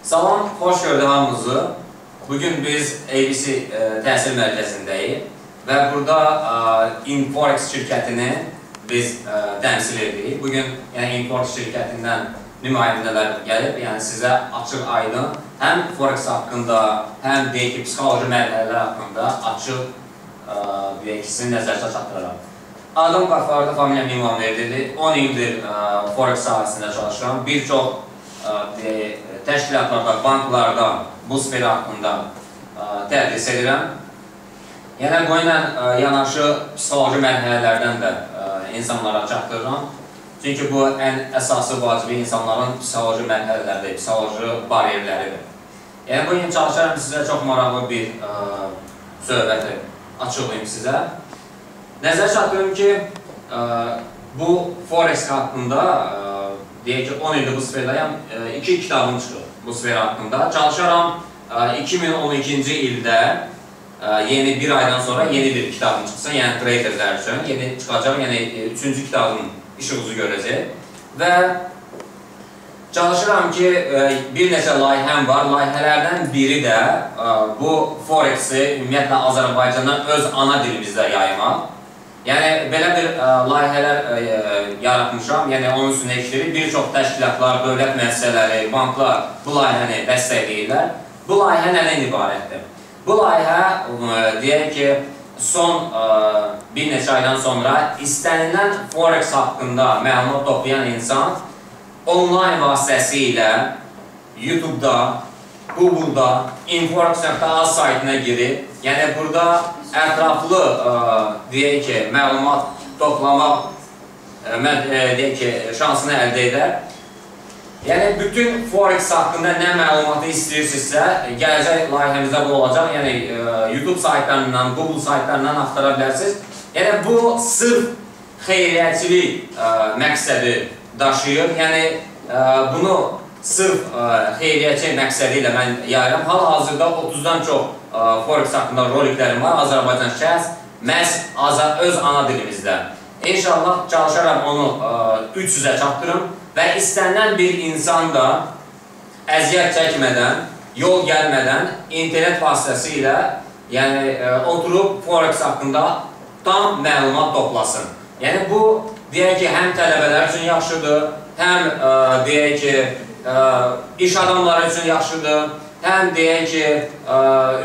Salam, xoş gördük hamınızı. Bugün biz ABC təhsil mərkəzindəyik və burada Inforex şirkətini biz təmsil edirik. Bugün yəni Inforex şirkətindən nümayəndələr gəlib, yəni sizə açıq aydın həm Forex haqqında, həm deyək ki, psixoloji mərhələlər haqqında açıq deyək ki, sizin nəzərinizə çatdıraram. Adım Qafarlı, familiyam İmamverdidir. 10 ildir Forex sahəsində çalışıram. Bir çox təşkilatlarda, banklarda bu sfer haqqında tədris edirəm. Yəni, bu ilə yanaşı psixoloji mərhələlərdən də insanlara çatdırıram. Çünki bu ən əsası vacibi insanların psixoloji mərhələləridir, psixoloji bariyerləridir. Yəni, bugün çalışaram sizə çox maraqlı bir söhbəti açıqlayım sizə. Nəzər çatdırım ki, bu Forex haqqında, deyək ki, 10 ildir bu sferdəyəm, 2 kitabım çıxır bu sfer haqqında. Çalışaram 2012-ci ildə yeni bir aydan sonra yeni bir kitabım çıxsın, yəni traderlər üçün yeni çıxacaq, yəni 3-cü kitabım işıq üzü görəcək. Və çalışıram ki, bir neçə layihəm var. Layihələrdən biri də bu Forexi ümumiyyətlə Azərbaycanda öz ana dilimizdə yaymaq. Yəni, belə bir layihələr yaratmışam, yəni onun üstünə işləyirik. Bir çox təşkilatlar, dövlət müəssisələri, banklar bu layihəni dəstəkləyirlər. Bu layihə nədən ibarətdir? Bu layihə, deyək ki, son bir neçə aydan sonra istənilən Forex haqqında məlumat toplayan insan onlayn vasitəsilə YouTube-da, Google-da, Inforex.az saytına girib, yəni burada ətraflı, deyək ki, məlumat toplamaq, deyək ki, şansını əldə edər. Yəni, bütün Forex haqqında nə məlumatı istəyirsinizsə, gələcək layihəmizdə bu olacaq. Yəni, YouTube saytlarından, Google saytlarından axtara bilərsiniz. Yəni, bu sırf xeyriyyəçilik məqsədi daşıyır. Yəni, bunu sırf xeyriyyəçi məqsədi ilə mən yayıram. Hal-hazırda 30-dan çox Forex haqqında roliklərim var. Azərbaycan şəxs məhz öz ana dilimizdə. İnşallah çalışaram onu 300-ə çatdırım və istənilən bir insan da əziyyət çəkmədən, yol gəlmədən internet vasitəsilə yəni, oturub Forex haqqında tam məlumat toplasın. Yəni bu, deyək ki, həm tələbələr üçün yaxşıdır, həm deyək ki, iş adamları üçün yaxşıdır, həm deyək ki,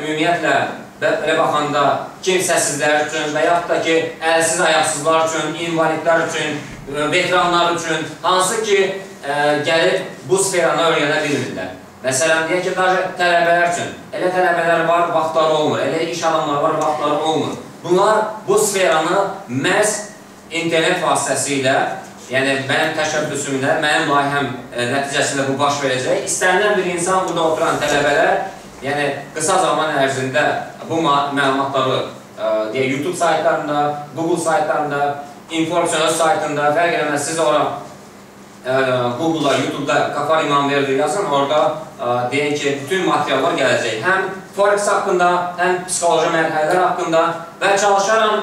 ümumiyyətlə, belə baxanda kimsəsizlər üçün və yaxud da ki, əlsiz ayaqsızlar üçün, invalidlər üçün, veteranlar üçün, hansı ki, gəlib bu sferanı öyrənə bilmirlər. Məsələn, deyək ki, daha tələbələr üçün, elə tələbələr var, vaxtları olmur, elə iş adamları var, vaxtları olmur. Bunlar bu sferanı məhz internet vasitəsilə, yəni mənim təşəbbüsümdə, mənim layihəm nəticəsində bu baş verəcək. İstənilən bir insan burada oturan tələbələr, yəni qısa zaman ərzində bu məlumatları deyə YouTube saytlarında, Google saytlarında, Inforex öz saytında, fərq eləməz, siz ora Google'da, YouTube'da Qafar İmamverdi yazın, orada deyək ki, bütün materiallar gələcək. Həm Forex haqqında, həm psixoloji mərhələlər haqqında və çalışaram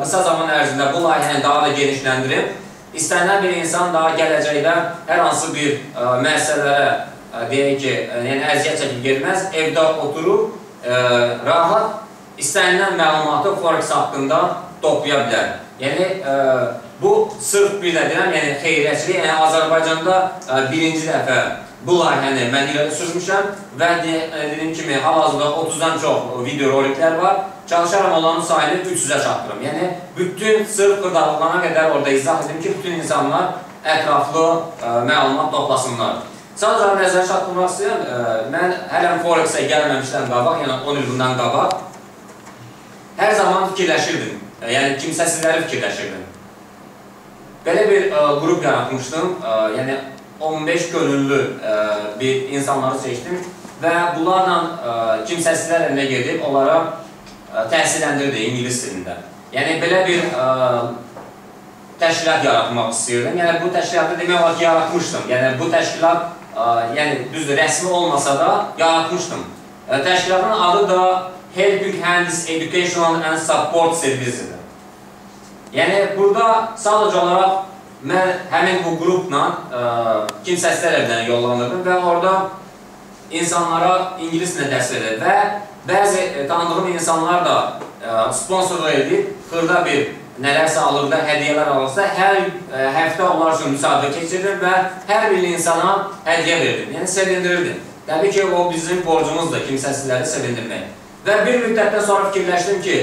qısa zaman ərzində bu layihəni daha da genişləndirim. İstənilən bir insan daha gələcəkdə hər hansı bir müəssisələrə deyək ki, yəni əziyyət çəkib getməz, evdə oturub rahat istənilən məlumatı Forex haqqında toplaya bilər. Yəni, bu sırf bir də deyirəm, yəni xeyriyyəçilik, yəni Azərbaycanda birinci dəfə bu layihəni mən irəli sürmüşəm və dediyim kimi hal-hazırda 30-dan çox video roliklər var. Çalışaram onların sayını 300-ə çatdırım. Yəni, bütün sırf xırdalıqlarına qədər orada izah edim ki, bütün insanlar ətraflı məlumat toplasınlar. Sadəcə nəzərə çatdırmaq istəyirəm, mən hələ Forex-ə gəlməmişdən qabaq, yəni 10 il bundan qabaq, hər zaman fikirləşirdim, yəni kimsəsizləri fikirləşirdim. Belə bir qrup yaratmışdım, yəni 15 könüllü bir insanları seçdim və bunlarla kimsəsizlər elinə gedib onlara təhsilləndirdi ingilis dilində. Yəni belə bir təşkilat yaratmaq istəyirdim. Yəni bu təşkilatı demək olar ki, yaratmışdım. Yəni bu təşkilat, yəni düzdür, rəsmi olmasa da yaratmışdım. Təşkilatın adı da Helping Hands Educational and Support Service-dir. Yəni burada sadəcə olaraq mən həmin bu qrupla kimsəsizlər evinə yollanırdım və orada insanlara ingilis dilində dərs verirdim və bəzi tanıdığım insanlar da sponsorluq edib, xırda bir nələrsə alırdı, hədiyyələr alırsa, hər həftə onlar üçün müsabiqə keçirirdim və hər bir insana hədiyyə verirdim, yəni sevindirirdim. Təbii ki, o bizim borcumuzdur, kimsəsizləri sevindirmək. Və bir müddətdən sonra fikirləşdim ki,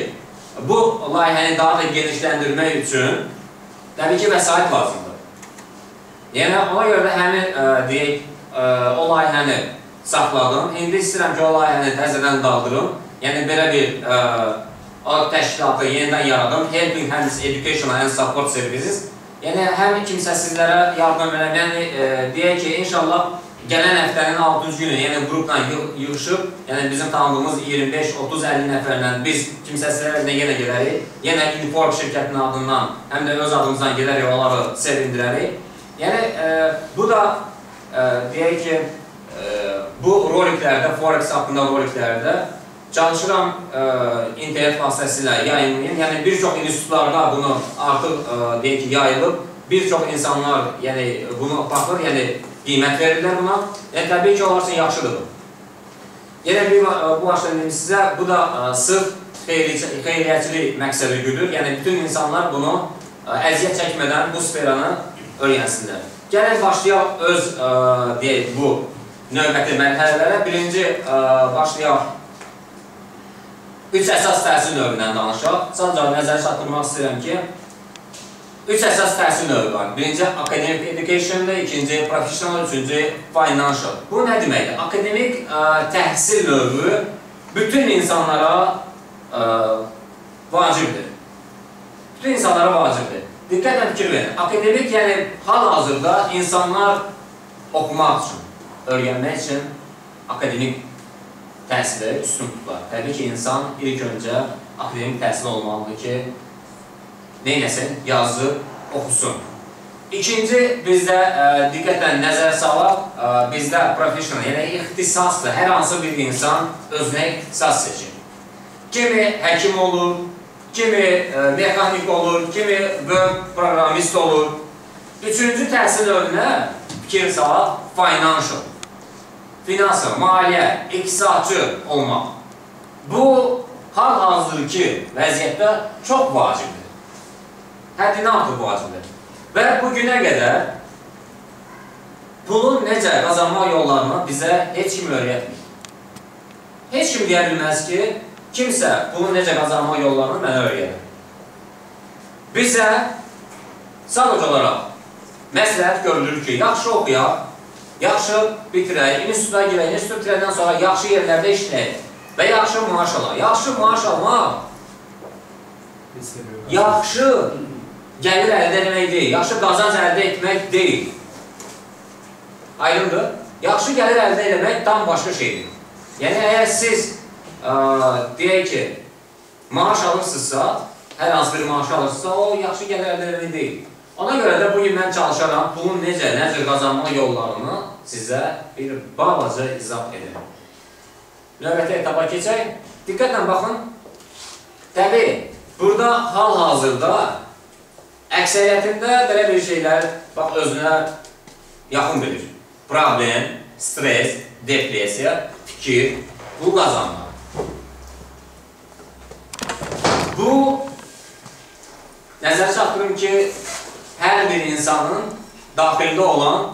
bu layihəni daha da genişləndirmək üçün təbii ki, vəsait lazımdır. Yəni, ona görə də həmin, deyək, o layihəni saxladım. İndi istəyirəm ki, o layihəni təzədən daldırım. Yəni, belə bir təşkilatı yenidən yaradım. Helping Hands Educational and Support Services. Yəni, həm kimsəsizlərə yardım edirəm. Yəni, deyək ki, inşallah gələn həftənin 6-cı günü, yəni qrupla yığışıb, yəni bizim tanıdığımız 25, 30, 50 nəfərlə biz kimsəsizlərə yenə gedərik. Yenə Inforg şirkətinin adından, həm də öz adımızdan gedərik, onları sevindirərik. Yəni, bu da, deyək ki, bu roliklərdə, Forex haqqında roliklərdə çalışıram internet vasitəsilə yayımlayım. Yəni, bir çox institutlarda bunu artıq, deyək ki, yayılıb. Bir çox insanlar, yəni, bunu baxır, yəni, qiymət verirlər buna. Yəni, təbii ki, onlar üçün yaxşıdır bu. Yenə bir, bu başdan deyim sizə, bu da sırf xeyriyyəçilik məqsədi güdür. Yəni, bütün insanlar bunu əziyyət çəkmədən bu sferanı öyrənsinlər. Gəlin, başlayaq öz, deyək, bu növbəti mərhələlərə. Birinci, başlayaq üç əsas təhsil növündən danışaq. Sadəcə nəzərə çatdırmaq istəyirəm ki, üç əsas təhsil növü var. Birinci, akademik education'dır, ikinci, professional, üçüncü, financial. Bu nə deməkdir? Akademik təhsil növü bütün insanlara vacibdir. Bütün insanlara vacibdir. Diqqətlə fikir verin. Akademik, yəni hal-hazırda insanlar oxumaq üçün, öyrənmək üçün akademik təhsilə üstün tuturlar. Təbii ki, insan ilk öncə akademik təhsil olmalıdır ki, neynəsin? Yazıb, oxusun. İkinci, bizdə diqqətlə nəzərə salaq, bizdə professional, yəni ixtisasdır. Hər hansı bir insan özünə ixtisas seçir. Kimi həkim olur, kimi mexanik olur, kimi web proqramist olur. Üçüncü təhsil növünə fikir salaq, financial. Finansa, maliyyə, iqtisadçı olmaq. Bu, hal-hazırki vəziyyətdə çox vacibdir. Həddindən artıq vacibdir. Və bu günə qədər pulun necə qazanmaq yollarını bizə heç kim öyrətmir. Heç kim deyə bilməz ki, kimsə pulun necə qazanmaq yollarını mənə öyrədir. Bizə sadəcə olaraq məsləhət görülür ki, yaxşı oxuyaq, yaxşı bitirək, instituta girək, institut bitirəndən sonra yaxşı yerlərdə işləyək və yaxşı maaş alaq. Yaxşı maaş almaq, yaxşı gəlir əldə etmək deyil, yaxşı qazanc əldə etmək deyil. Aydındır? Yaxşı gəlir əldə etmək tam başqa şeydir. Yəni, əgər siz deyək ki, maaş alırsınızsa, hər hansı bir maaş alırsınızsa, o yaxşı gəlir əldə etmək deyil. Ona görə də bugün mən çalışaram, pulun necə, necə qazanma yollarını sizə bir balaca izah edirəm. Növbəti etapa keçək. Diqqətlə baxın. Təbii, burada hal-hazırda əksəriyyətində belə bir şeylər bax, özünə yaxın bilir. Problem, stres, depressiya, fikir, pul qazanma. Bu, nəzərə çatdırım ki, hər bir insanın daxildə olan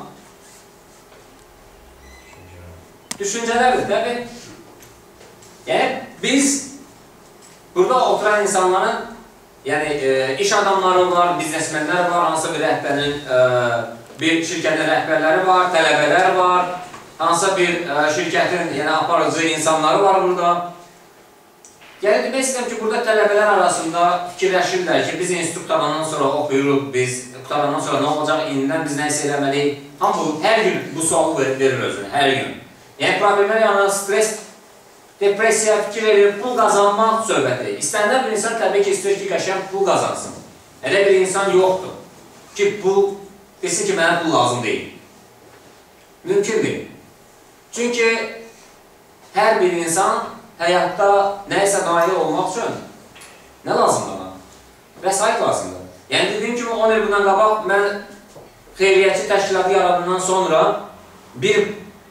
düşüncələrdir, təbii. Yəni, biz burada oturan insanların, yəni iş adamları var, biznesmenlər var, hansısa bir rəhbərin, bir şirkətin rəhbərləri var, tələbələr var, hansısa bir şirkətin, yəni aparıcı insanları var burada. Yəni, demək istəyirəm ki, burada tələbələr arasında fikirləşirlər ki, biz institut qurtarandan sonra oxuyuruq, biz qurtarandan sonra nə olacaq, indidən biz nə isə eləməliyik. Hamı hər gün bu sualı verir özünə, hər gün. Yəni, problemlər yanında stres, depressiya, fikir verir, pul qazanmaq söhbəti. İstənilən bir insan təbii ki, istəyir ki, qəşəng pul qazansın. Elə bir insan yoxdur ki, pul, desin ki, mənə pul lazım deyil. Mümkün deyil. Çünki hər bir insan həyatda nəyisə nail olmaq üçün nə lazımdır ona? Vəsait lazımdır. Yəni, dediyim kimi, 10 il bundan qabaq mən xeyriyyətçi təşkilatı yaradandan sonra bir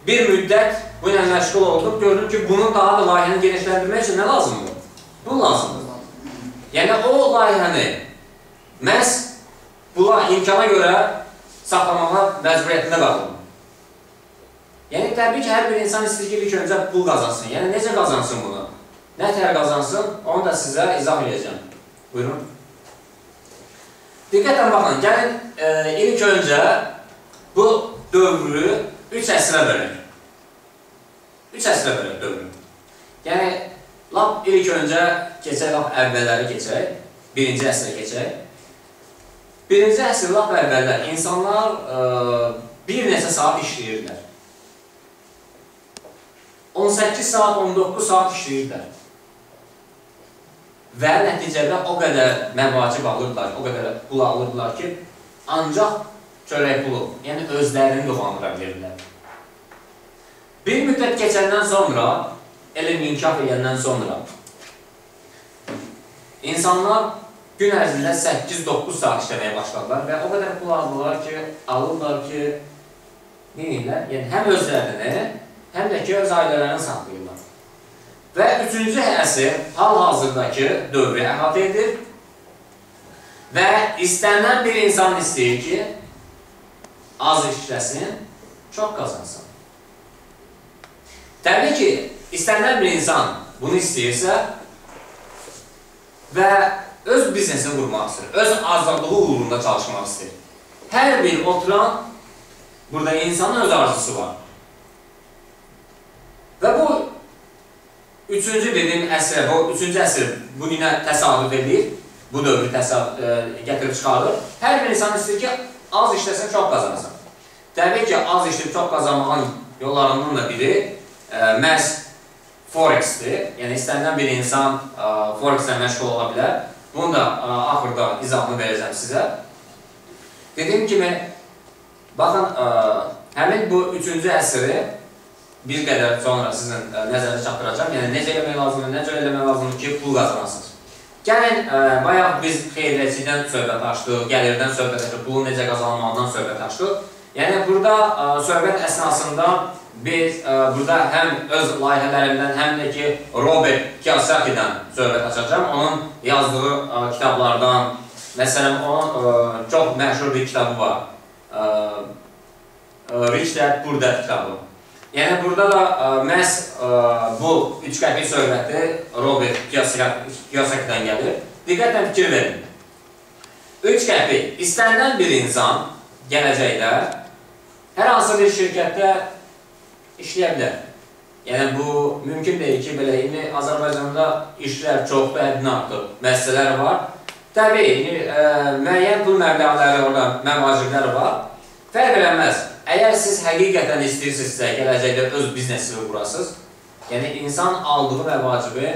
Bir müddət bu ilə məşğul oldum, gördüm ki, bunun daha da layihəni genişləndirmək üçün nə lazımdır? Bu lazımdır. Yəni, o layihəni məhz bula imkana görə saxlamağa məcburiyyətində qaldım. Yəni, təbii ki, hər bir insan istəyir ki, ilk öncə pul qazansın. Yəni, necə qazansın bunu? Nə tər qazansın, onu da sizə izah edəcəm. Buyurun. Diqqətlə baxın, gəlin ilk öncə bu dövrü 3 əsrə bölək. 3 əsrə bölək dövrü. Yəni, lap ilk öncə keçək, lap əvvəlləri keçək, birinci əsrə keçək. Birinci əsr lap əvvəllər insanlar bir neçə saat işləyirdilər. 18 saat, 19 saat işləyirdilər. Və nəticədə o qədər məvacib alırdılar, o qədər pul alırdılar ki, ancaq çörək pulu, yəni özlərini dolandıra bilirdilər. Bir müddət keçəndən sonra, elm inkişaf edəndən sonra, insanlar gün ərzində 8-9 saat işləməyə başladılar və o qədər pul aldılar ki, alırlar ki, nə edirlər? Yəni həm özlərini, həm də ki, öz ailələrini saxlayırlar. Və üçüncü əsr hal-hazırdakı dövrü əhatə edir və istənilən bir insan istəyir ki, az işləsin, çox qazansın. Təbii ki, istənilən bir insan bunu istəyirsə və öz biznesini qurmaq istəyir, öz azadlığı uğrunda çalışmaq istəyir. Hər bir oturan burada insanın öz arzusu var. Və bu üçüncü dediyim əsrə, bu üçüncü əsr bugünə təsadüf edir, bu dövrü gətirib çıxarır. Hər bir insan istəyir ki, az işləsin, çox qazansın. Təbii ki, az işləyib çox qazanmağın yollarından da biri məhz Forex-dir. Yəni, istənilən bir insan Forex-lə məşğul ola bilər. Bunu da axırda izahını verəcəm sizə. Dediyim kimi, baxın, həmin bu üçüncü əsri bir qədər sonra sizin nəzərə çatdıracağam. Yəni, necə eləmək lazımdır, necə eləmək lazımdır ki, pul qazanasınız. Gəlin, bayaq biz xeyriyyəçidən söhbət açdıq, gəlirdən söhbət açdıq, pulun necə qazanılmağından söhbət açdıq. Yəni, burada söhbət əsnasında biz burada həm öz layihələrimdən, həm də ki, Robert Kiyosaki'dən söhbət açacağam. Onun yazdığı kitablardan, məsələn, onun çox məşhur bir kitabı var. Rich Dad Poor Dad kitabı. Yəni, burada da məhz bu üç qəpik söhbəti Robert Kiyosaki'dən gəlir. Diqqətlə fikir verin. Üç qəpik, istənilən bir insan gələcəkdə hər hansı bir şirkətdə işləyə bilər. Yəni, bu mümkün deyil ki, belə, indi Azərbaycanda işlər çoxdur, həddindən artıq müəssisələr var. Təbii, indi, müəyyən pul məbləğləri orada, məvaciblər var. Fərq eləməz. Əgər siz həqiqətən istəyirsinizsə, gələcəkdə öz biznesini qurasınız, yəni insan aldığı məvacibi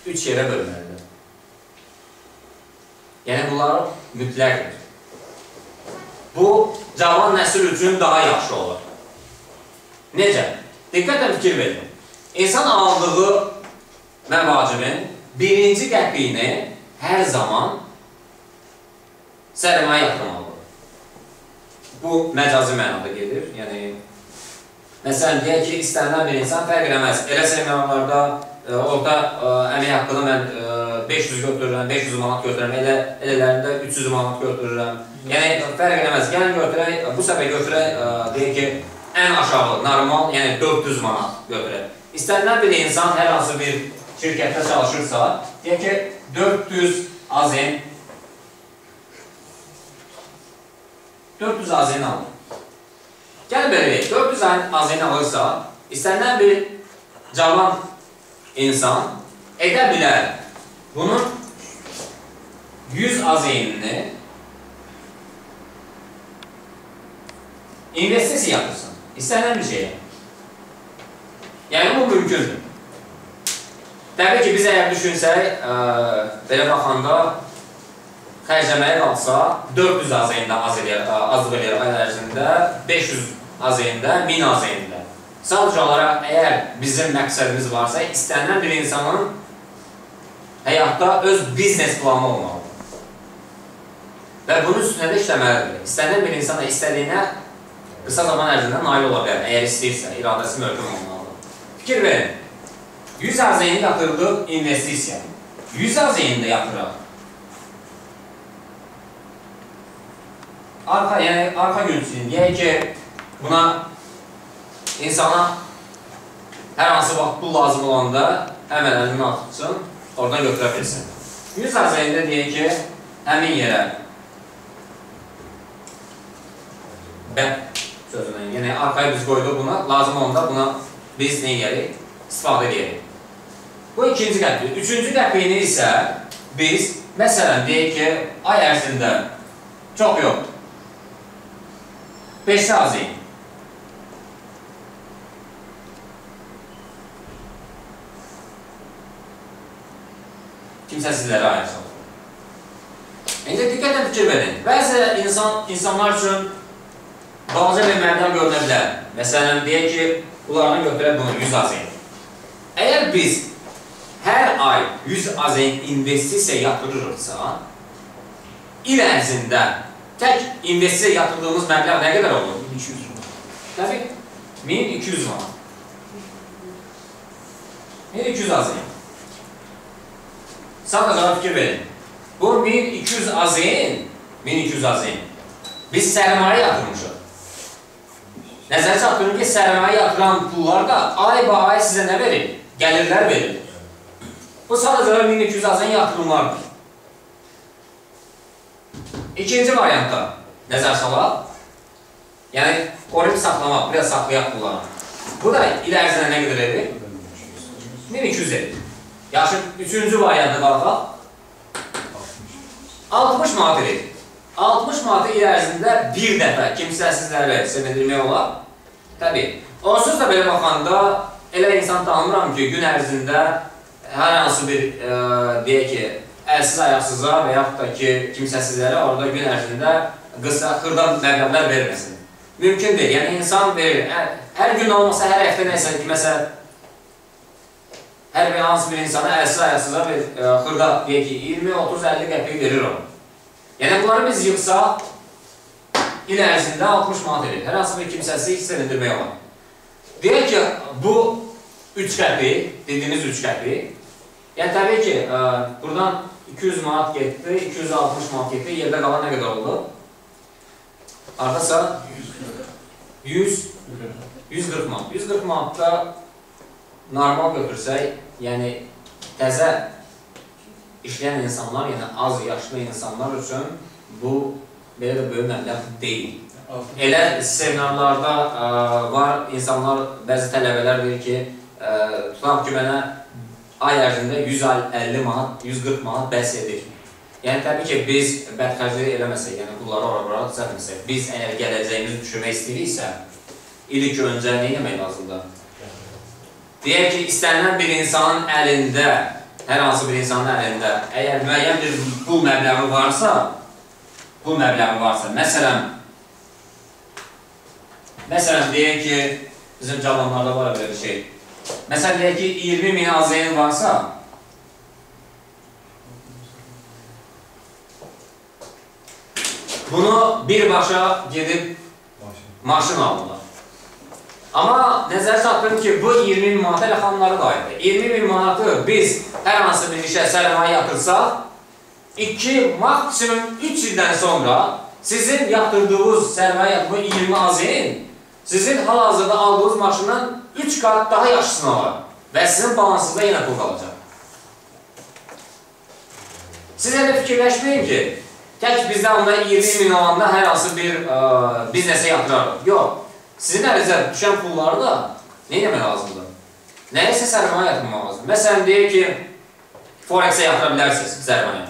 3 yerə bölməlidir. Yəni, bunlar mütləqdir. Bu, cavan nəsil üçün daha yaxşı olur. Necə? Diqqətlə fikir verin. İnsan aldığı məvacibin birinci qəpiyini hər zaman sərmayə yatırmalıdır. Bu, məcazi mənada gedir. Yəni, məsələn, deyək ki, istənilən bir insan fərq eləməz. Elə seminarlarda orada əmək haqqını mən 500 götürürəm, 500 manat götürürəm, elələrində 300 manat götürürəm. Yəni, fərq eləməz. Gəlin götürək, bu səfər götürək, deyək ki, ən aşağı, normal, yəni 400 manat götürək. İstənilən bir insan hər hansı bir şirkətdə çalışırsa, deyək ki, 400 AZN 400 AZN alır. Gəlin belə deyək, 400 AZN alırsa, istənilən bir cavan insan edə bilər bunun 100 AZN-ini investisiya yatırsın, istənilən bir şeyə. Yəni, bu mümkündür. Təbii ki, biz əgər düşünsək, belə baxanda, xərcləməyə qalsa 400 AZN-də azlıq eləyər ay ərzində, 500 AZN-də, 1000 AZN-də. Sadəcə olaraq, əgər bizim məqsədimiz varsa, istənilən bir insanın həyatda öz biznes planı olmalıdır. Və bunun üstünə də işləməlidir. İstənilən bir insana istədiyinə Qısa zaman ərzində nail ola bilər, əgər istəyirsə, iradəsi möhkəm olmalıdır. Fikir verin, 100 AZN yatırdıq investisiya. 100 AZN də yatıraq. Arxa, yəni arxa gün üçün, deyək ki, buna insana hər hansı vaxt pul lazım olanda həmən əlini atırsın, oradan götürə bilsin. 100 AZN-də deyək ki, həmin yerə B sözünə, yəni arxaya biz qoyduq buna, lazım olanda buna biz nə edərik? İstifadə edərik. Bu ikinci qəpik. Üçüncü qəpiyini isə biz, məsələn, deyək ki, ay ərzində çox yox, 5 AZN. Kimsəsizlərə ayırsın. İndi diqqətlə fikir verin. Bəzi insanlar üçün balaca bir məbləğ görünə bilər. Məsələn, deyək ki, bunlarını götürək bunu 100 AZN. Əgər biz hər ay 100 AZN investisiya yatırırıqsa, il ərzində tək investisiya yatırdığımız məbləğ nə qədər olur? 1200 manat. Təbii, 1200 manat. 1200 AZN. Sadəcə fikir verin. Bu 1200 AZN, 1200 AZN. Biz sərmayə yatırmışıq. Nəzərə çatdırın ki, sərmayə yatıran pullar da ay ba ay sizə nə verir? Gəlirlər verir. Bu sadəcə 1200 AZN yatırımlardır. İkinci variantda nəzər salaq. Yəni, qoruyub saxlamaq, biraz saxlayaq pulları. Bu da il ərzində nə qədər edir? 1200 edir. Yaxşı, üçüncü variantda qalxaq. 60 manat edir. 60 manatı il ərzində bir dəfə kimsəsizlərə sevindirmək olar. Təbii. Onsuz da belə baxanda elə insan tanımıram ki, gün ərzində hər hansı bir, deyək ki, əlsiz ayaqsıza və yaxud da ki, kimsəsizlərə orada gün ərzində qısa, xırda məbləğlər verməsin. Mümkün deyil. Yəni, insan verir. Hər gün olmasa, hər həftə nəsə, kiməsə, hər bir hansı bir insana əlsiz ayaqsıza bir xırda, deyək ki, 20, 30, 50 qəpik verir o. Yəni, bunları biz yığsaq, il ərzində 60 manat edir. Hər hansı bir kimsəsiz heç sevindirmək olar. Deyək ki, bu 3 qəpik, dediyimiz 3 qəpik, yəni təbii ki, buradan 200 manat getdi, 260 manat getdi, yerdə qalan nə qədər oldu? Artıqsa 140 manat. 140 manatda normal götürsək, yəni təzə işləyən insanlar, yəni az yaşlı insanlar üçün bu belə də böyük məbləğ deyil. Elə seminarlarda var insanlar, bəzi tələbələr deyir ki, tutaq ki, mənə ay ərzində 150 manat, 140 manat bəs edir. Yəni, təbii ki, biz bədxərclik eləməsək, yəni pulları ora-bura düzəltməsək, biz əgər gələcəyimizi düşünmək istəyiriksə, ilk öncə nə etmək lazımdır? Deyək ki, istənilən bir insanın əlində, hər hansı bir insanın əlində, əgər müəyyən bir pul məbləği varsa, məsələn, deyək ki, bizim cavanlarda var belə bir şey. Məsələn, deyək ki, 20 min AZN varsa, bunu birbaşa gedib maşın alırlar. Amma nəzərə çatdırım ki, bu 20 min manata elə xanımlara da aiddir. 20 min manatı biz hər hansı bir işə sərmayə yatırsaq, 2, maksimum 3 ildən sonra sizin yatırdığınız sərmayə yatırımı 20 AZN, sizin hal-hazırda aldığınız maşından 3 qat daha yaxşısını alar və sizin balansınızda yenə pul qalacaq. Siz elə fikirləşməyin ki, tək bizdən onda 20 min alanda hər hansı bir biznesə yatırarıq. Yox, sizin əlinizə düşən pulları da nə etmək lazımdır? Nəyəsə sərmayə yatırmaq lazımdır. Məsələn, deyək ki, Forex-ə yatıra bilərsiniz sərmayə.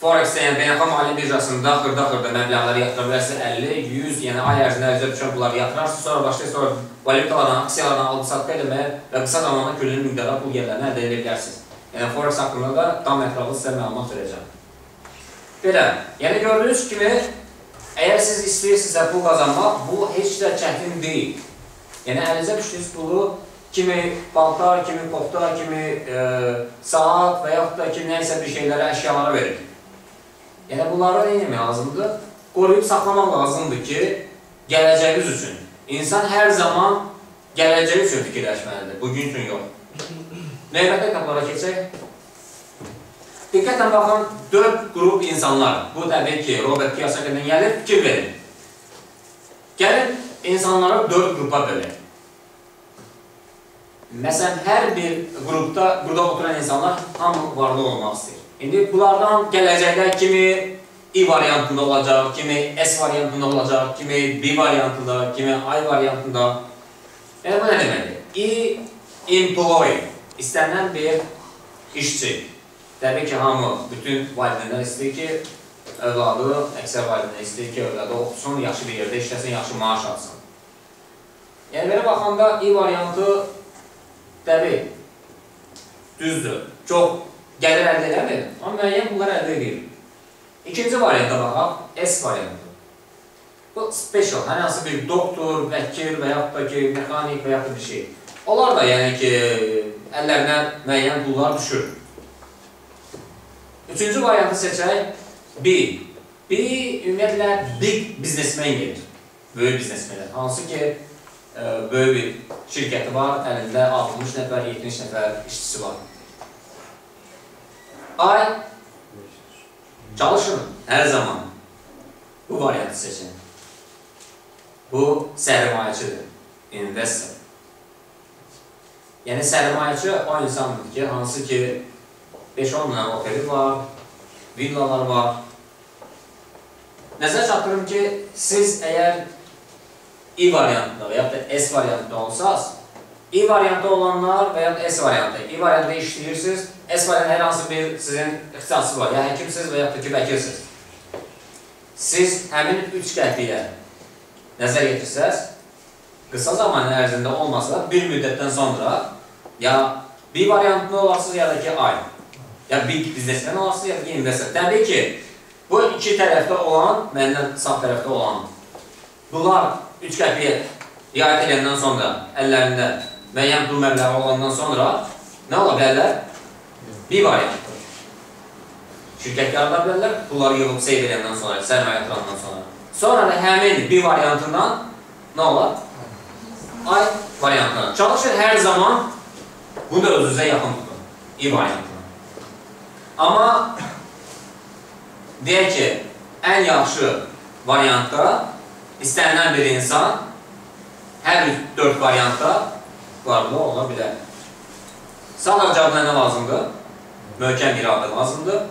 Forex-də, yəni beynəlxalq maliyyə birjasında xırda-xırda məbləğləri yatıra bilərsiniz, 50, 100, yəni ay ərzində əlinizə düşən pulları yatırarsınız, sonra başlayır, sonra valyutalardan, aksiyalardan alıb-satqı eləməyə və qısa zamanda küllü miqdarda pul gəlirlərini əldə edə bilərsiniz. Yəni Forex haqqında da tam ətraflı sizə məlumat verəcəm. Belə, yəni gördüyünüz kimi, əgər siz istəyirsinizsə pul qazanmaq, bu heç də çətin deyil. Yəni əlinizə düşdüyünüz pulu kimi paltar, kimi kofta, kimi saat və yaxud da ki, nəyisə bir şeylərə, əşyalara verir. Yəni bunları nə etmək lazımdır? Qoruyub saxlamaq lazımdır ki, Gələcəyiniz üçün. İnsan hər zaman gələcəyi üçün fikirləşməlidir, bugün üçün yox. Növbəti etaplara keçək. Diqqətlə baxın, 4 qrup insanlar. Bu təbii ki, Robert Kiyosaki'dən gəlir, fikir verin. Gəlin, insanları 4 qrupa bölək. Məsələn, hər bir qrupda, burada oturan insanlar hamı varlı olmaq istəyir. İndi bunlardan gələcəkdə kimi I variantında olacaq, kimi S variantında olacaq, kimi B variantında, kimi I variantında. Yəni, bu nə deməkdir? I, employee, istənilən bir işçi. Təbii ki, hamı, bütün valideynlər istəyir ki, övladı, əksər valideynlər istəyir ki, övladı oxusun, yaxşı bir yerdə işləsin, yaxşı maaş alsın. Yəni, belə baxanda I variantı təbii, düzdür, çox gəlir əldə eləmir, amma müəyyən pullar əldə edir. İkinci varianta baxaq, S variantı. Bu special, hər hansı bir doktor, vəkil və yaxud da ki, mexanik və yaxud da bir şey. Onlar da yəni ki, əllərinə müəyyən pullar düşür. Üçüncü variantı seçək, B. B, ümumiyyətlə, big businessman gedir. Böyük biznesmenlər. Hansı ki, böyük bir şirkəti var, əlində 60 nəfər, 70 nəfər işçisi var. I, çalışın hər zaman bu variantı seçin. Bu, sərmayəçidir, investor. Yəni, sərmayəçi o insandır ki, hansı ki, 5-10 dənə oteli var, villalar var. Nəzər çatdırım ki, siz əgər I variantında və yaxud da S variantında olsaz, I variantı olanlar və yaxud S variantı. I variantında işləyirsiniz, S variantında hər hansı bir sizin ixtisası var, ya həkimsiniz və yaxud da ki, vəkilsiniz. Siz həmin 3 qəpiyə nəzər yetirsəz, qısa zaman ərzində olmasa da bir müddətdən sonra ya B variantında olarsınız, ya da ki, I. Ya big biznesmen olarsınız, ya da ki, investor. Təbii ki, bu iki tərəfdə olan, məndən sağ tərəfdə olan, bunlar 3 qəpiyə riayət edəndən sonra, əllərində müəyyən pul məbləği olandan sonra nə ola bilərlər? B variantı. Şirkət yarada bilərlər, pulları yığıb seyv edəndən sonra, sərmayə yatırandan sonra. Sonra da həmin B variantından nə olar? I variantından. Çalışın hər zaman bunu da özünüzə yaxın tutun. I variantına. Amma deyək ki, ən yaxşı variantda istənilən bir insan hər 4 variantda varlı ola bilər. Sadəcə buna nə lazımdır? Möhkəm iradə lazımdır.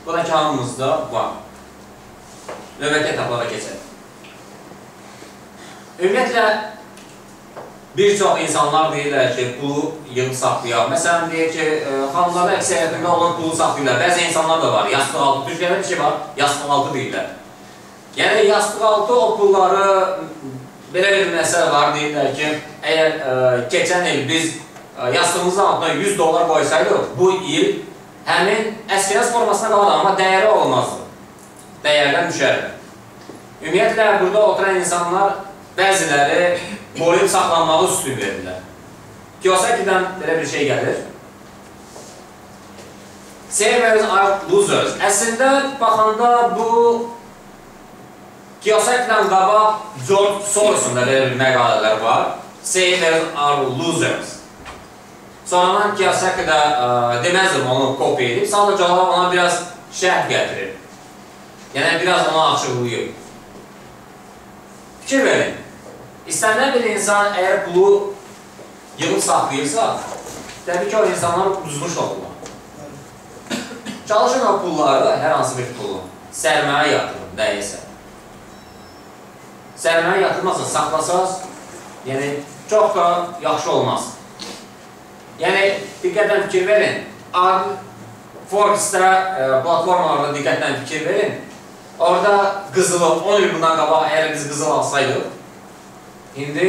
Bu da ki, hamımızda var. Növbəti etaplara keçək. Ümumiyyətlə, bir çox insanlar deyirlər ki, pulu yığıb saxlayaq. Məsələn, deyir ki, xanımlarda əksəriyyətində olan pulu saxlayırlar. Bəzi insanlar da var, yastıq altı. Türkiyədə bir şey var, yastıq altı deyirlər. Yəni, yastıq altı o pulları, belə bir məsələ var, deyirlər ki, əgər keçən il biz yastığımızın altına 100 dollar qoysaydıq, bu il həmin əskinas formasına qalardı, amma dəyəri olmazdı. Dəyərdən düşərdi. Ümumiyyətlə, burada oturan insanlar bəziləri qoruyub saxlanmağı üstün verirlər. Kiyosaki'dən belə bir şey gəlir. Savers are losers. Əslində, baxanda bu Kiyosaki'dən qabaq George Soros'un da belə bir məqalələr var. Savers are losers. Sonradan Kiyosaki də deməzdim onu kopya edib, sadəcə olaraq ona biraz şərh gətirir. Yəni, biraz ona açıqlayır. Fikir verin. İstənilən bir insan əgər pulu yığıb saxlayırsa, təbii ki, o insanlar uduzmuş olurlar. Çalışın o pulları, hər hansı bir pulu, sərmayə yatırın, nəyəsə. Sərmayə yatırmazsa, saxlasaz, yəni, çox da yaxşı olmaz. Yəni, diqqətlə fikir verin. Forbes-də, platformalarda diqqətlə fikir verin. Orada qızılı, 10 il bundan qabaq əgər biz qızıl alsaydıq, indi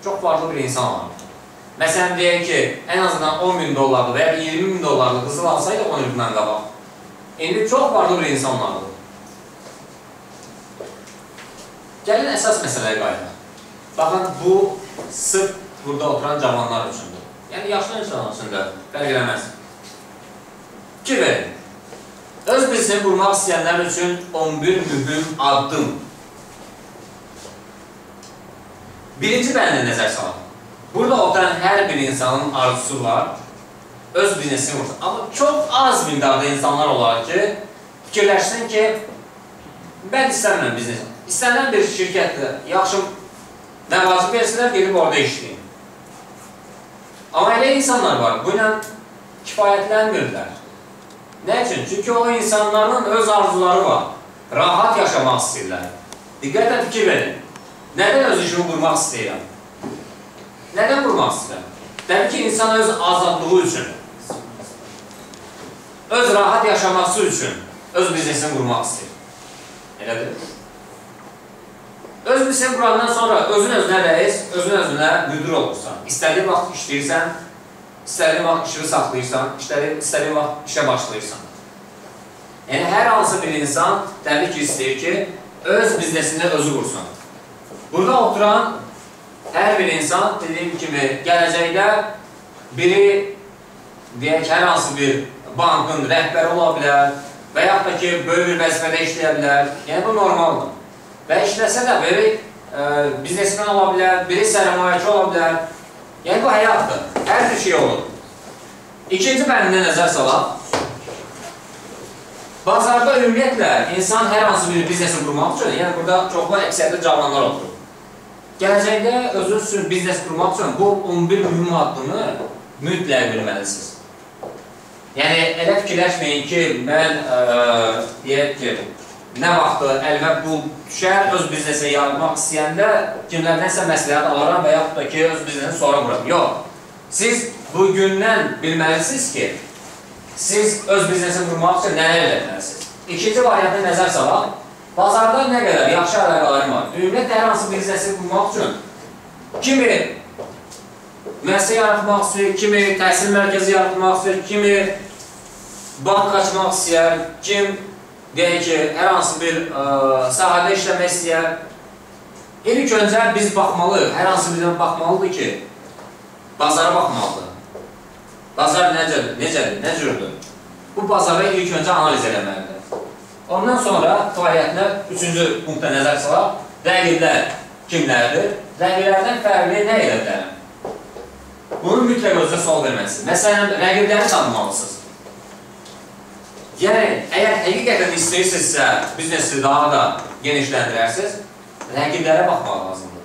çox varlı bir insan var. Məsələn, deyək ki, ən azından 10 min dollarlı və ya 20 min dollarlı qızıl alsaydıq 10 il bundan qabaq, indi çox varlı bir insan vardı. Gəlin əsas məsələyə qayıdaq. Baxın, bu sırf burada oturan cavanlar üçündür. Yəni, yaşlı insanlar üçün də fərq eləməz. Fikir verin. Öz biznesini qurmaq istəyənlər üçün 11 mühüm addım. Birinci bəndə nəzər salaq. Burada oturan hər bir insanın arzusu var, öz biznesini qursun. Amma çox az miqdarda insanlar olar ki, fikirləşsin ki, mən istəmirəm biznes. İstənilən bir şirkətdə yaxşı məvacib versinlər, gedib orada işləyim. Amma elə insanlar var, bu ilə kifayətlənmirlər. Nə üçün? Çünki o insanların öz arzuları var. Rahat yaşamaq istəyirlər. Diqqətlə fikir verin. Nədən öz işimi qurmaq istəyirəm? Nədən qurmaq istəyirəm? Təbii ki, insan öz azadlığı üçün, öz rahat yaşaması üçün öz biznesini qurmaq istəyir. Elədir? Öz biznesini qurandan sonra özün özünə rəis, özün özünə müdür olursan. İstədiyin vaxt işləyirsən, istədiyin vaxt işini saxlayırsan, istədiyin vaxt işə başlayırsan. Yəni, hər hansı bir insan təbii ki, istəyir ki, öz biznesini özü qursun. Burada oturan hər bir insan, dediyim kimi, gələcəkdə biri, deyək, hər hansı bir bankın rəhbəri ola bilər və yaxud da ki, böyük bir vəzifədə işləyə bilər. Yəni, bu normaldır. Və işləsə də biri biznesmen ola bilər, biri sərmayəçi ola bilər. Yəni, bu həyatdır. Hər bir şey olur. İkinci bəndinə nəzər salaq. Bazarda ümumiyyətlə, insan hər hansı bir biznesi qurmaq üçün, yəni burada çoxlu əksəriyyətlə cavanlar oturur. Gələcəkdə özünüz üçün biznes qurmaq üçün bu 11 mühüm addımı mütləq bilməlisiniz. Yəni, elə fikirləşməyin ki, mən deyək ki, nə vaxtı əlimə pul düşər, öz biznesə yaratmaq istəyəndə kimlərdənsə məsləhət alaram və yaxud da ki, öz biznesini sonra quram. Yox, siz bugündən bilməlisiniz ki, siz öz biznesini qurmaq üçün nələr eləməlisiniz. İkinci variantına nəzər salaq. Bazarda nə qədər yaxşı əlaqələrim var. Ümumiyyətlə, hər hansı biznesi qurmaq üçün kimi müəssisə yaratmaq istəyir, kimi təhsil mərkəzi yaratmaq istəyir, kimi bank açmaq istəyər, kim deyək ki, hər hansı bir sahədə işləmək istəyər. İlk öncə biz baxmalıyıq, hər hansı birdən baxmalıdır ki, bazara baxmalıdır. Bazar necədir, nə cürdür? Bu bazarı ilk öncə analiz eləməlidir. Ondan sonra fəaliyyətinə üçüncü punktda nəzər salaq. Rəqiblər kimlərdir? Rəqiblərdən fərqli nə edə bilərəm? Bunu mütləq özünə sual verməlisiniz. Məsələn, rəqibləri tanımalısınız. Yəni, əgər həqiqətən istəyirsinizsə, biznesi daha da genişləndirərsiniz, rəqiblərə baxmaq lazımdır.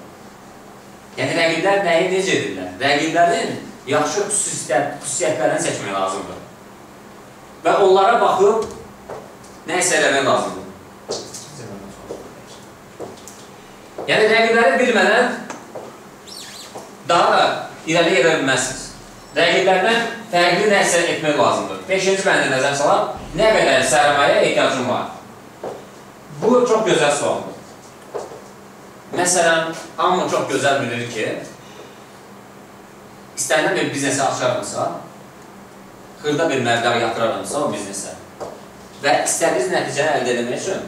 Yəni, rəqiblər nəyi necə edirlər? Rəqiblərin yaxşı xüsusiyyətlərini seçmək lazımdır. Və onlara baxıb nəyisə eləmək lazımdır. Yəni, rəqibləri bilmədən daha da irəli gedə bilməzsiniz. Rəqiblərdən fərqli nəyisə etmək lazımdır. Beşinci bəndə nəzər salaq, nə qədər sərmayə ehtiyacım var? Bu çox gözəl sualdır. Məsələn, hamı çox gözəl bilir ki, istənilən bir biznesi açarımsa, xırda bir məbləğ yatıraramsa o biznesə və istədiyiniz nəticəni əldə etmək üçün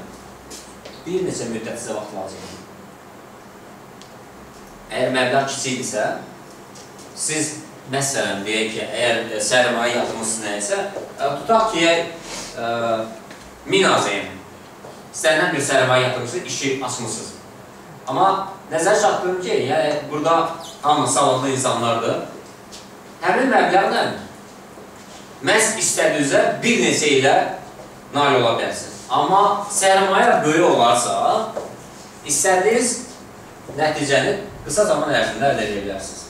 bir neçə müddət sizə vaxt lazımdır. Əgər məbləğ kiçikdirsə, siz məsələn, deyək ki, əgər sərmayə yatırmısınız nəyisə, tutaq ki, 1000 AZM istənilən bir sərmayə yatırmısınız, işi açmısınız. Amma nəzər çatdırım ki, yəni burada hamı savadlı insanlardır. Həmin məbləğlə məhz istədiyinizə bir neçə ilə nail ola bilərsiniz. Amma sərmayə böyük olarsa, istədiyiniz nəticəni qısa zaman ərzində əldə edə bilərsiniz.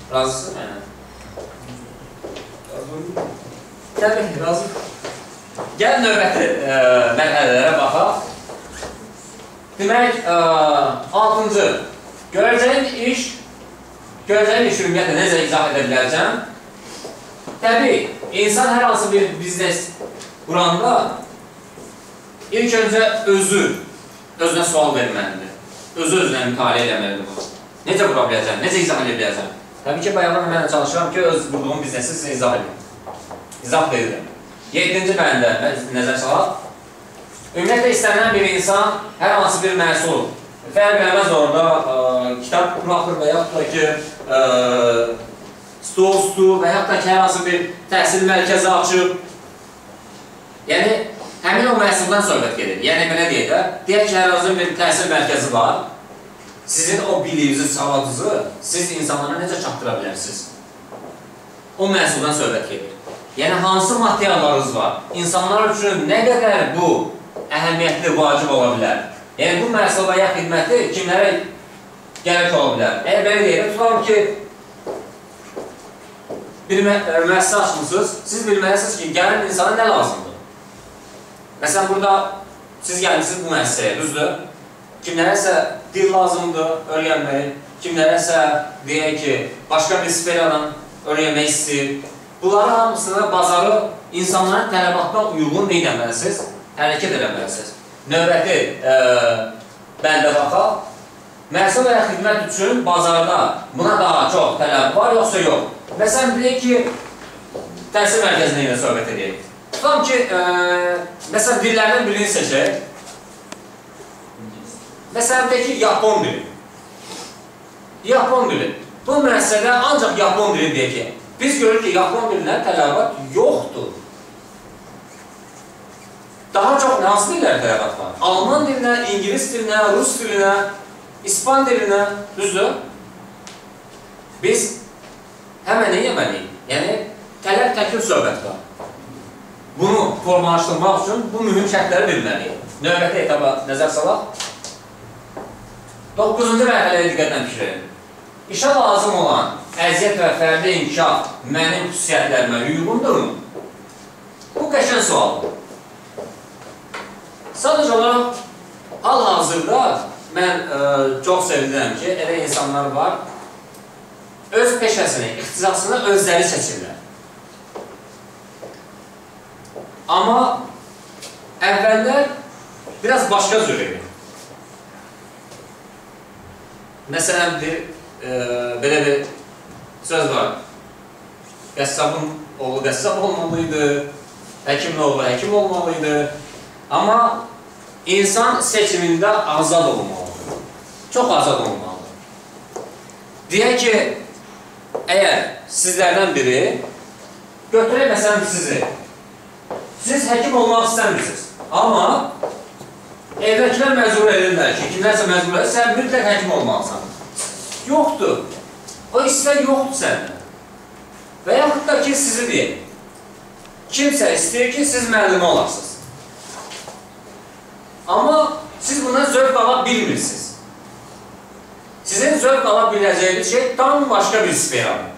Razısınız mənə? Təbii, razı. Gəl növbəti mərhələlərə baxaq. Demək, altıncı, görəcəyin iş ümumiyyətlə necə izah edə bilərcəm? Təbii, insan hər hansı bir biznes quranda ilk öncə özünə sual verməlidir. Özü özünə mütaliə eləməlidir bunu. Necə qura biləcəm, necə izah edə biləcəm? Təbii ki, bayaqdan mən çalışıram ki, öz qurduğum biznesi sizə izah edim. İzah edirəm. Yedinci bəndə nəzər salaq. Ümumiyyətlə, istənilən bir insan hər hansı bir məhsul, fərq eləməz orada kitab buraxır və yaxud da ki, stol üstü və yaxud da ki, hər hansı bir təhsil mərkəzi açıb. Yəni, həmin o məhsuldan söhbət gedir. Yəni, belə deyək də, deyək ki, hər hansı bir təhsil mərkəzi var. Sizin o biliyinizi, savadınızı siz insanlara necə çatdıra bilərsiniz? O məhsuldan söhbət gedir. Yəni, hansı materiallarınız var? İnsanlar üçün nə qədər bu əhəmiyyətli, vacib ola bilər? Yəni, bu məhsul və ya xidməti kimlərə gərək ola bilər? Əgər belə deyək, tutalım ki, bir müəssisə açmışsınız, siz bilməlisiniz ki, gələn insana nə lazımdır? Məsələn, burada siz gəlmişsiniz bu müəssisəyə, düzdür? Kimlərəsə dil lazımdır öyrənmək, kimlərəsə deyək ki, başqa bir sferadan öyrənmək istəyir. Bunların hamısını bazarı insanların tələbatına uyğun nə etməlisiniz? Hərəkət eləməlisiniz. Növbəti bəndə baxaq. Məhsul və ya xidmət üçün bazarda buna daha çox tələb var, yoxsa yox? Məsələn, deyək ki, təhsil mərkəzində ilə söhbət edək. Tutalım ki, məsələn, dillərdən birini seçək. Məsələn, deyək ki, yapon dili. Yapon dili. Bu müəssisədə ancaq yapon dili deyək ki, biz görürük ki, yapon dilinə tələbat yoxdur. Daha çox hansı dillərə tələbat var? Alman dilinə, İngilis dilinə, Rus dilinə, İspan dilinə, düzdür? Biz həmən nə yeməliyik? Yəni, tələb-təklif söhbəti var. Bunu formalaşdırmaq üçün bu mühüm şərtləri bilməliyik. Növbəti etaba nəzər salaq. 9-cu mərhələyə diqqətlə fikir verin. İşə lazım olan əziyyət və fərdi inkişaf mənim xüsusiyyətlərimə uyğundurmu? Bu qəşəng sualdır. Sadəcə olaraq, hal-hazırda mən çox sevinirəm ki, elə insanlar var, öz peşəsini, ixtisasını özləri seçirlər. Amma əvvəllər biraz başqa cür idi. Məsələn, belə bir söz var. Qəssabın oğlu qəssab olmalıydı, həkimin oğlu həkim olmalıydı. Amma insan seçimində azad olmalıdır. Çox azad olmalıdır. Deyək ki, əgər sizlərdən biri götürək məsələn sizi, siz həkim olmaq istəmirsiniz, amma evdəkilər məcbur edirlər ki, kimlərsə məcbur edir, sən mütləq həkim olmalısan. Yoxdur. O istək yoxdur səndə. Və yaxud da ki, sizi deyək. Kimsə istəyir ki, siz müəllimi olasınız. Amma siz bundan zövq ala bilmirsiniz. Sizin zövq ala biləcəyiniz şey tam başqa bir sferadır.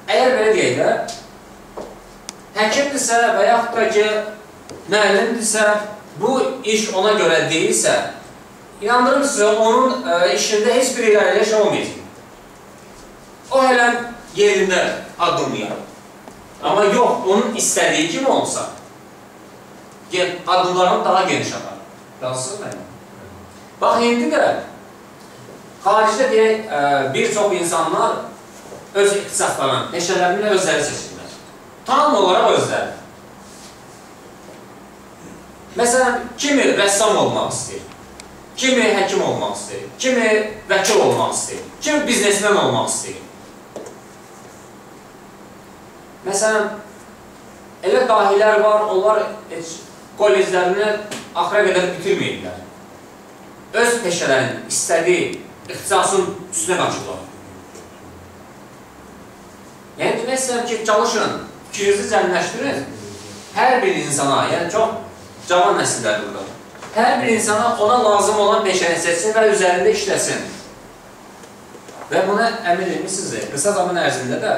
Əgər belə deyək də, həkimdirsə və yaxud da ki, müəllimdirsə, bu iş ona görə deyilsə, inandırım sizə, onun işində heç bir irəliləyiş olmayacaq. O hələ yerində addımlayar. Amma yox, onun istədiyi kimi olsa, addımlarını daha geniş atar. Razısınız mənə? Bax, indi də xaricdə deyək, bir çox insanlar öz ixtisaslarını, peşələrini özləri seçirlər. Tam olaraq özləri. Məsələn, kimi rəssam olmaq istəyir, kimi həkim olmaq istəyir, kimi vəkil olmaq istəyir, kimi biznesmen olmaq istəyir. Məsələn, elə dahilər var, onlar heç kolleclərini axıra qədər bitirməyiblər. Öz peşələrinin istədiyi ixtisasın üstünə qaçırlar. Yəni, demək istəyirəm ki, çalışın, fikrinizi cəmləşdirin. Hər bir insana, yəni çox cavan nəsillər burada, hər bir insana ona lazım olan peşəni seçsin və üzərində işləsin. Və buna əmin etmişsiniz, qısa zaman ərzində də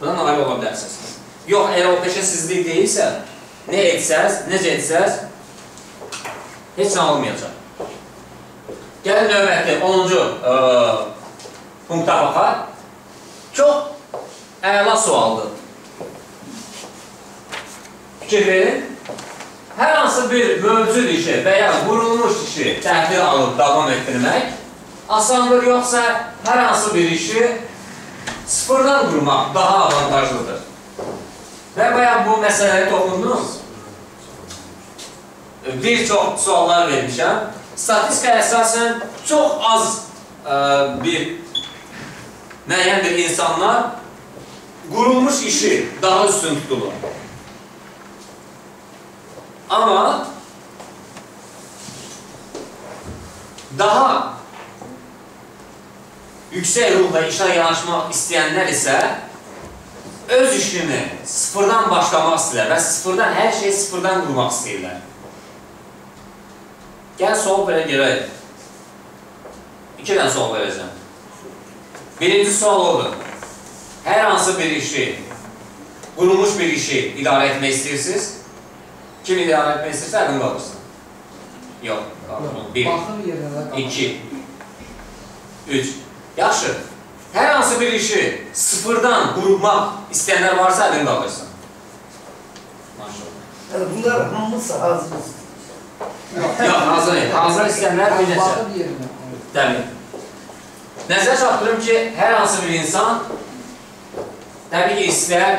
buna nail ola bilərsiniz. Yox, əgər o peşə sizlik deyilsə, nə etsəz, necə etsəz, heç nə olmayacaq. Gəlin növbəti 10-cu punkta baxaq. Çox əla sualdır. Fikir verin. Hər hansı bir mövcud işi və ya qurulmuş işi təhvil alıb davam etdirmək asandır, yoxsa hər hansı bir işi sıfırdan qurmaq daha avantajlıdır. Və bayaq bu məsələyə toxundunuz. Bir çox suallar vermişəm. Statistika əsasən çox az bir müəyyən bir insanlar qurulmuş işi daha üstün tutulur. Amma Daha yüksək ruhla işə yanaşmaq istəyənlər isə öz işini sıfırdan başlamaq istəyirlər və sıfırdan, hər şeyi sıfırdan qurmaq istəyirlər. Gəl sual belə görək. 2 dənə sual verəcəm. Birinci sual odur. Hər hansı bir işi, qurulmuş bir işi idarə etmək istəyirsiniz? Kim idarə etmək istəyirsə, əlini qaldırsın. Yox, qaldırın. 1, 2, 3. Yaxşı. Hər hansı bir işi sıfırdan qurmaq istəyənlər varsa, əlini qaldırsın. Maşallah. Yəni, bunlar hamısı hazır istəyir. Yox, hazır deyil. Hazır istəyənlər bir neçə. Təbii. Nəzərə çatdırım ki, hər hansı bir insan təbii ki, istər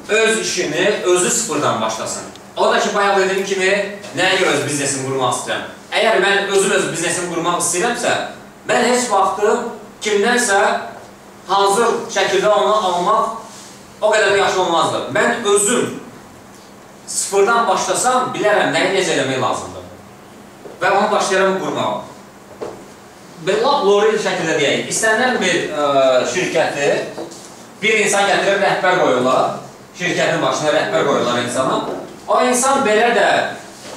öz işini özü sıfırdan başlasın. O da ki, bayaq dediyim kimi, nəyə görə öz biznesimi qurmaq istəyirəm? Əgər mən özüm öz biznesimi qurmaq istəyirəmsə, mən heç vaxtı kimdənsə hazır şəkildə onu almaq o qədər də yaxşı olmazdı. Mən özüm sıfırdan başlasam, bilərəm nəyi necə eləmək lazımdır. Və onu başlayaram qurmağa. Lap loril şəkildə deyək, istənilən bir şirkəti bir insan gətirib rəhbər qoyurlar, şirkətin başına rəhbər qoyurlar insana. O insan belə də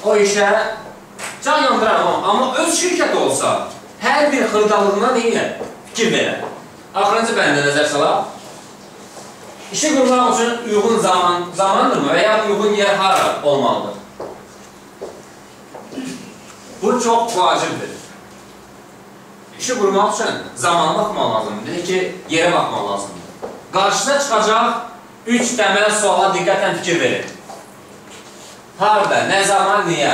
o işə can yandırar, amma öz şirkəti olsa, hər bir xırdalığına neyinə fikir verər. Axırıncı bəndə nəzər salaq. İşi qurmaq üçün uyğun zamandırmı və ya uyğun yer hara olmalıdır? Bu çox vacibdir. İşi qurmaq üçün zamana baxmaq lazımdır. Deyək ki, yerə baxmaq lazımdır. Qarşısına çıxacaq 3 təməl suala diqqətlə fikir verin. Harada, nə zaman, niyə?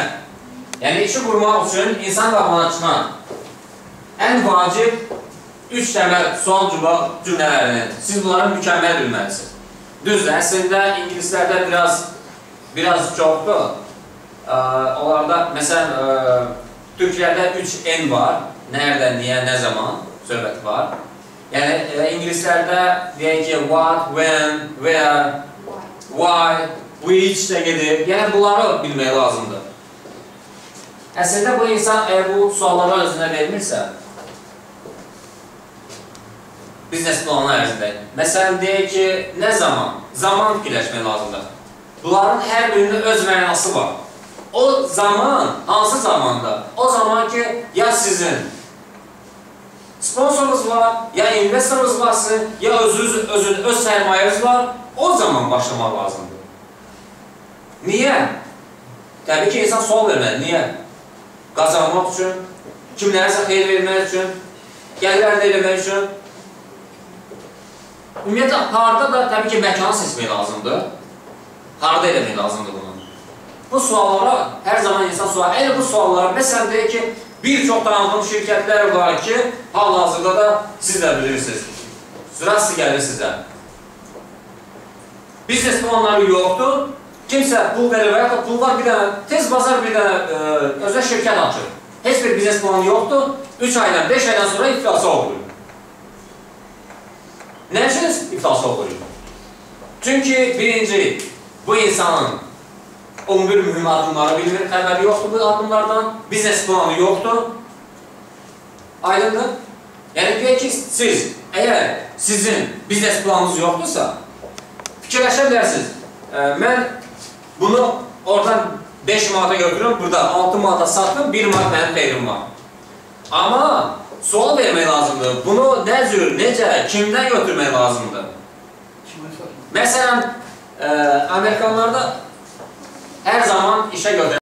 Yəni, işi qurmaq üçün insan qabağına çıxan ən vacib 3 təməl sual cümlələrini siz bunları mükəmməl bilməlisiniz. Düzdür, əslində ingilislərdə biraz çoxdur. Onlarda, məsələn, türklərdə 3 N var. Nerede, niyə, nə zaman söhbəti var. Yəni, ingilislərdə deyək ki, what, when, where, why, which də gedir. Yəni, bunları bilmək lazımdır. Əslində, bu insan əgər bu sualları özünə vermirsə, biznes planı ərzində. Məsələn, deyək ki, nə zaman? Zaman fikirləşmək lazımdır. Bunların hər birinin öz mənası var. O zaman, hansı zamanda? O zaman ki, ya sizin sponsorunuz var, ya investorunuz var sizin, ya öz sərmayeniz var, o zaman başlamaq lazımdır. Niyə? Təbii ki, insan sual verməli. Niyə? Qazanmaq üçün, kimlərisə xeyir vermək üçün, gəlir əldə eləmək üçün. Ümumiyyətlə, harada da təbii ki, məkanı seçmək lazımdır. Harada eləmək lazımdır bunu? Bu suallara hər zaman insan sual. Əgər bu suallara, məsələn, deyək ki, bir çox tanıdığım şirkətlər var ki, hal-hazırda da siz də bilirsiniz. Rast gəlir sizə. Biznes planları yoxdur. Kimsə pul verir və ya da pul var bir dənə, tez bazar bir dənə özə şirkət açır. Heç bir biznes planı yoxdur. 3 aydan, 5 aydan sonra iflasa uğrayır. Nə üçün iflasa uğrayır? Çünki birinci, bu insanın 11 mühüm addımları bilmir, xəbəri yoxdur bu addımlardan, biznes planı yoxdur. Aydındır? Yəni, deyək ki, siz, əgər sizin biznes planınız yoxdursa, fikirləşə bilərsiniz. Mən bunu oradan 5 manata götürürüm, burada 6 manata satdım, 1 manat mənim xeyrim var. Amma sual vermək lazımdır. Bunu nə cür, necə, kimdən götürmək lazımdır? Məsələn, Amerikanlarda hər zaman işə götürür.